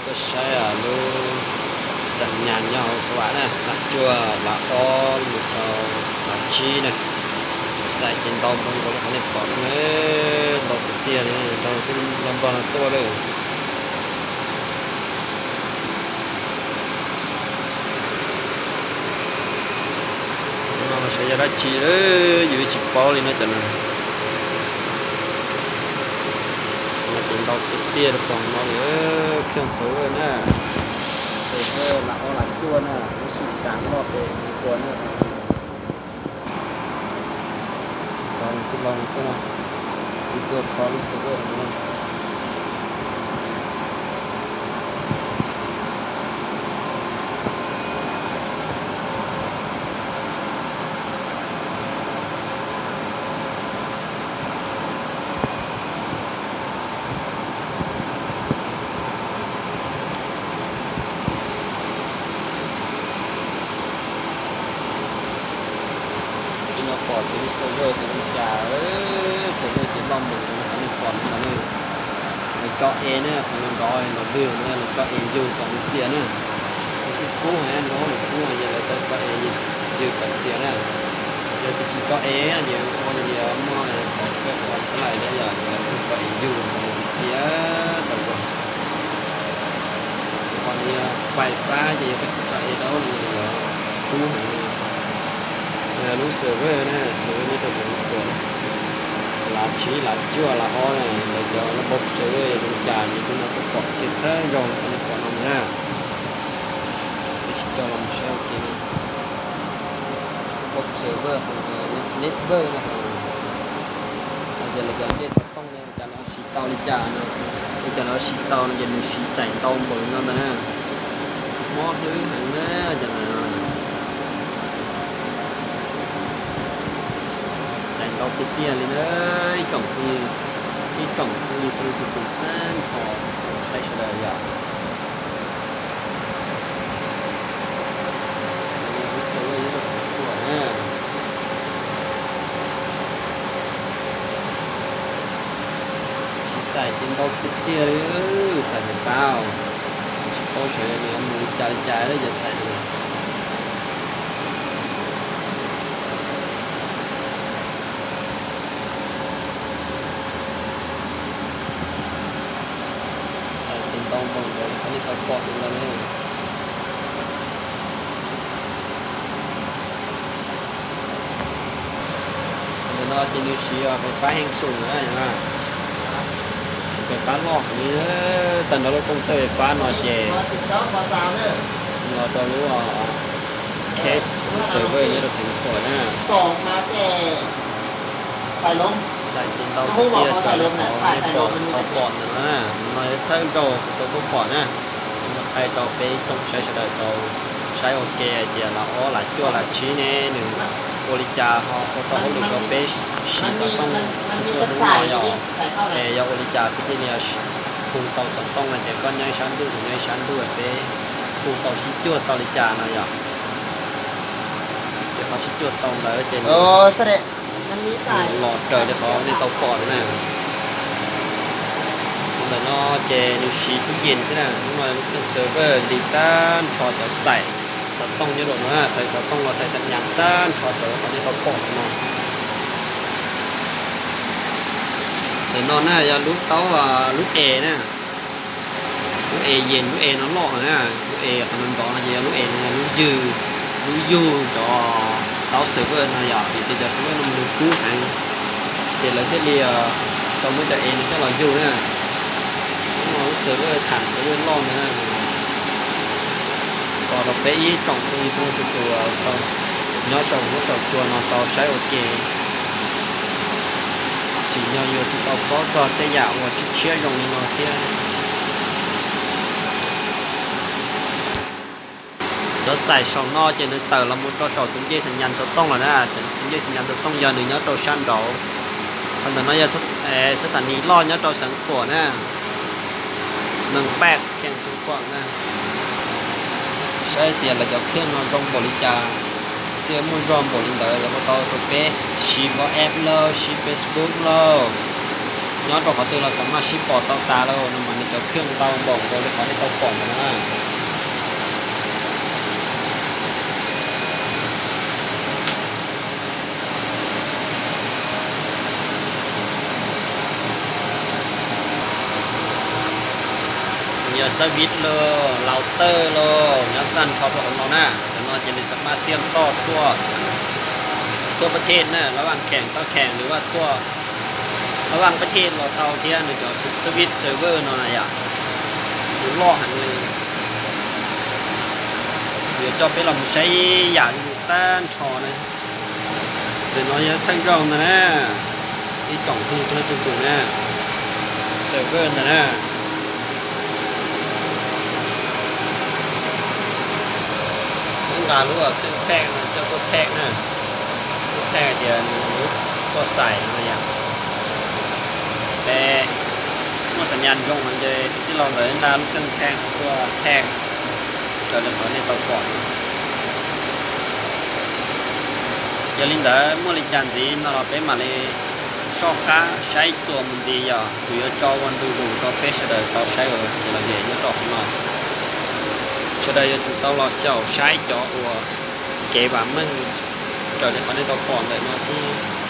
Tuaj saib lub xam nyas nyob hauv Xav Vam na, lam cuaj, lam ob mus rau lam tsib na. Cov xais ces ntau npaum nkaus li qhov nej pom no, ntau tiag tiag li, ntau twb nplog nplog no tuaj lawm. Cov no mas xyov yog dab tsi, yus tsis paub li no cov no. Mas ces ntau tiag tiag rau pom no li, khiaj server na. Server lam ob lam cuaj na, lub xum tas loj pem Xeev Khuam na. Rau nws twb los nws tuaj no, nws tuaj kho lub server no. Tsis no pom ces lub server ces li cas, server ces loj npaum li qhov nej pom no na. Lawv tso es na, qhov no nrov los vwg na, lawv tso es yug kom nws txias na. Lawv kuj kub heev, lawv kub heev, ces lawv tau tso es yug kom txias na. Yog tias tsis tso es ces ua li muaj tau faj ua tab lais thiab, yog lawv kuj tso es yug kom nws txias tau ua. Qhov no yog fais fab ces yog koj tsis tso es rau nws yuav kub heev li. Lub server na, server nyob rau Xeev Khuam, lam tsib, lam cuaj, lam ob na, lawv cov lub npau server zoo li cas ces hnub no kuj pom kiag thawj zaug qhov nej pom no na. Tab sis coj los mus saib ua ke na. Npau server, network no, ces lawv cov ncej xov tooj ne, cas lawv siv tau li cas no, ces cas lawv siv tau no ces nws siv xais ntau npaum li no ntag na. Mob hlwb heev na, cas lawv xais ntau tiag tiag li na, ib koom phooj ywg, ib koom phooj ywg txhua leej txhua tus tag nrho saib sawv daws yom. Lub server nyob rau Xeev Khuam na. Tsis xais ces ntau tiag tiag li, xais fais fab, tsis paub sawv daws mus li cas li cas lawm yog xais li. Xais ces ntau npaum ntawd li qhov nej tau pom ntawd na. Ntawm no ces nws siv fais fab heev xum na, siv fais fab loj heev li. Tag nrho lub kooj tawj fais fab no ces los rau lub case server nyob rau Xeev Khuam na. Xais ces ntau tiag tiag raws li qhov nej pom tau pom ntawd na. No thawj zaug kuv tau tuaj pom na. Kuv qhia rau peb tsoom saib sawv daws tau saib ua ke hais tias lam ob lam cuaj lam tsib ne nws ua li cas ho ua tau hauj lwm rau peb siv xov tooj txhua txhua hnub no yom. Es yog ua li cas peb thiaj li hu tau xov tooj no ces koj nyob ib sab ntuj kuv nyob ib sab ntuj peb hu tau sib cuag tau li cas no yom. Ces qhov sib cuag tau ntawd ces nws los raws li qhov nej tau pom na. Ntawm no ces nws siv kub yees xwb na, hnub no server li tag nrho cov xais xov tooj nyob rau no, xais xov tooj los xais xam nyas tag nrho raws li qhov nej tau pom no. Ntawm no na yog lub taub, lub es na, lub es yees, lub es no loj na, lub es qhov no ntov no ces yog lub es no yog lub ywg, lub yug cov taub server no yom, vim tias cov server no nws kub heev, ces lawv thiaj li tau muab cov es no coj los yug na. Hnub no lub server tham server loj na, tso rau peb ib tsoom phooj ywg txhua leej txhua tus tau nyob saum huab saum cua no tau saib ua ke. Tsim nyog yus tsis tau paub txog tej yam uas tshiab tshiab zoo li no thiab. Cov xais saum no ces nws tawm los mus rau saum tus ncej xam nyas xov tooj lawm na, tus ncej xam nyas xov tooj yog nws nyob rau sab nraud. Qhov ntawm no yog xab thas nis loj nyob rau Xeev Khuam na, Nees Paj, Xeev Khuam na. Saib tias lawv cov khiaj no zoo npaum li cas, thiaj muaj zog npaum li ntawd lawv ua tau rau peb siv WhatsApp lauj, siv Facebook lauj. Nyob rau qhov twg los xam maj sib pom tau tas lawm no mas nws cov khwj ntau npaum nkaus li qhov nej tau pom ntawm no na. Yog xab vib los laus tawj los nyob tag nrho rau hauv no na. Cov no ces nws xam maj xiam toj thuaj, thuaj pab thej na, lab vaj kheem toj kheem nws vaj thuaj, lab vaj pab thej los tau thiab nws cov xab vib server no na yom. Nws loj heev li. Yuav coj peb los mus saib yam li tag nrho na. Ntawm no yog thawj zaug ntag na, ib tsoom phooj ywg txhua leej txhua tus na, server ntag na. Wb nqa lub kheej theej no coj tuaj theej na, tuaj theej tias nws lub txoj xais no yom. Peb muaj xas nyas zoo heev ces tus tij laug ntawd nqa lub kheej theej tuaj theej raws li qhov nej tau pom. Yog li ntawd muaj li cas ntxiv no los peb mam li soj qab saib txuas mus ntxiv, yog kuv yuav tso ua ntu zus rau peb sawv daws tau saib ua kev lom zem nyob rau hauv no. Sawv daws yuav tsum tau los xyaum saib cov uas kev vam meej raws li qhov nej tau pom ntawm no thiab.